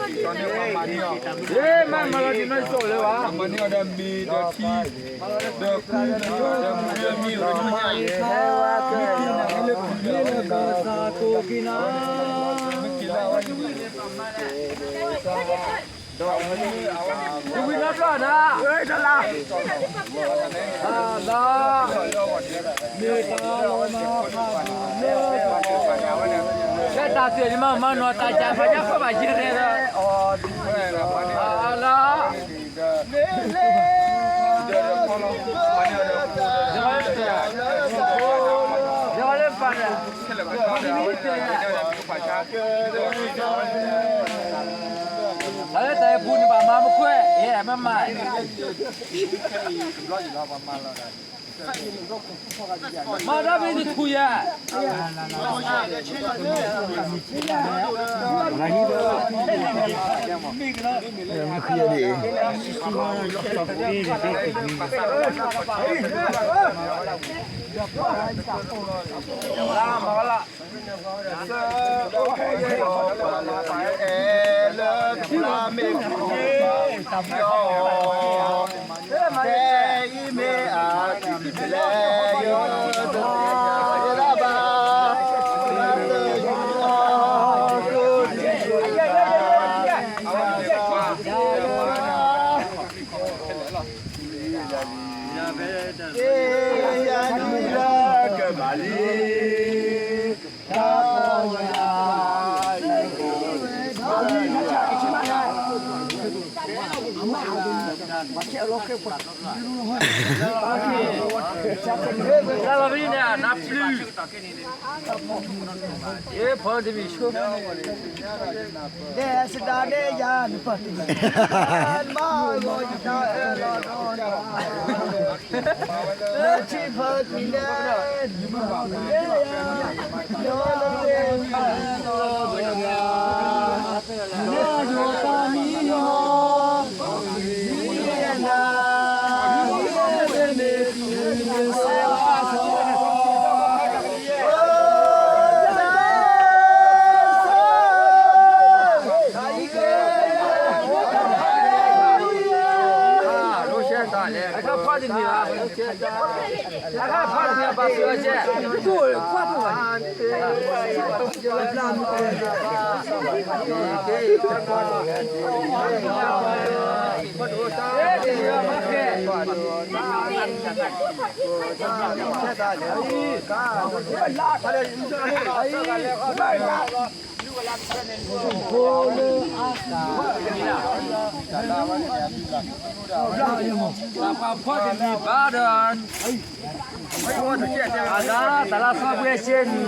မၤလီၤဒ်နီၢ်ဆိၣ်လၢၤဘၣ်, မၤန့ၢ်အီၤဒီးမ့ၤဒီးထံ, ဒီးကူဒီးမူဒီးမ့ၢ်အီၤ, မ့ၢ်လၢကူလၢမ့ၢ်လၢကသးကိးက့ၤနၤ, မ့ၢ်က့ၤလၢအဝဲ တဝံၤနီတဘျီနၤ, လၢ, မ့ၢ်တၢ်လီၤမၤဖးလၢ, လၢတၢ်သ့ၣ်န့ၣ်မၤမၤနီၢ်တၢ်ကၢ်ဖးညါခိၣ်ဘၣ်ယဲၢ်န့ၣ်လီၤ, လၢ, လၢပၢ်န့ၣ် တၢ်လၢတၢ်အပူၤန့ၣ်ဘၣ်မၤမခွဲး, ယဲမၤမၤ, မၤတၢ်မ့ၢ်တထူၣ်ယဲၢ်, မ့ၢ်ဃံယဲၢ်ဒ်အံၤ လၢပျၢၤမ့ၣ်အူ, ဖဲအံၤမ့ၢ်အတံၤလဲၤယိၣ်, ယလၢဘၣ်, ယၤလံလၢကဘၣ်လံ, တၢ်ကီယၤ တၢ်လီၤဘံန့ၣ် နၢ်ပျုၤ, ယဖီတမံၤဆိ, ဒဲစဒါဒဲယၤနပၢ်တမံၤ, မၤဂီၤယတၢ်အၢၣ်လီၤဒီးနၤ, လၢထံဖီတမံၤလဲၣ်, ယၤလၢယၤ ပှၤဖီတမံၤဘၣ်ဒီး, အသး တၢ်လၢသီပှဲၤစ့နံၤ,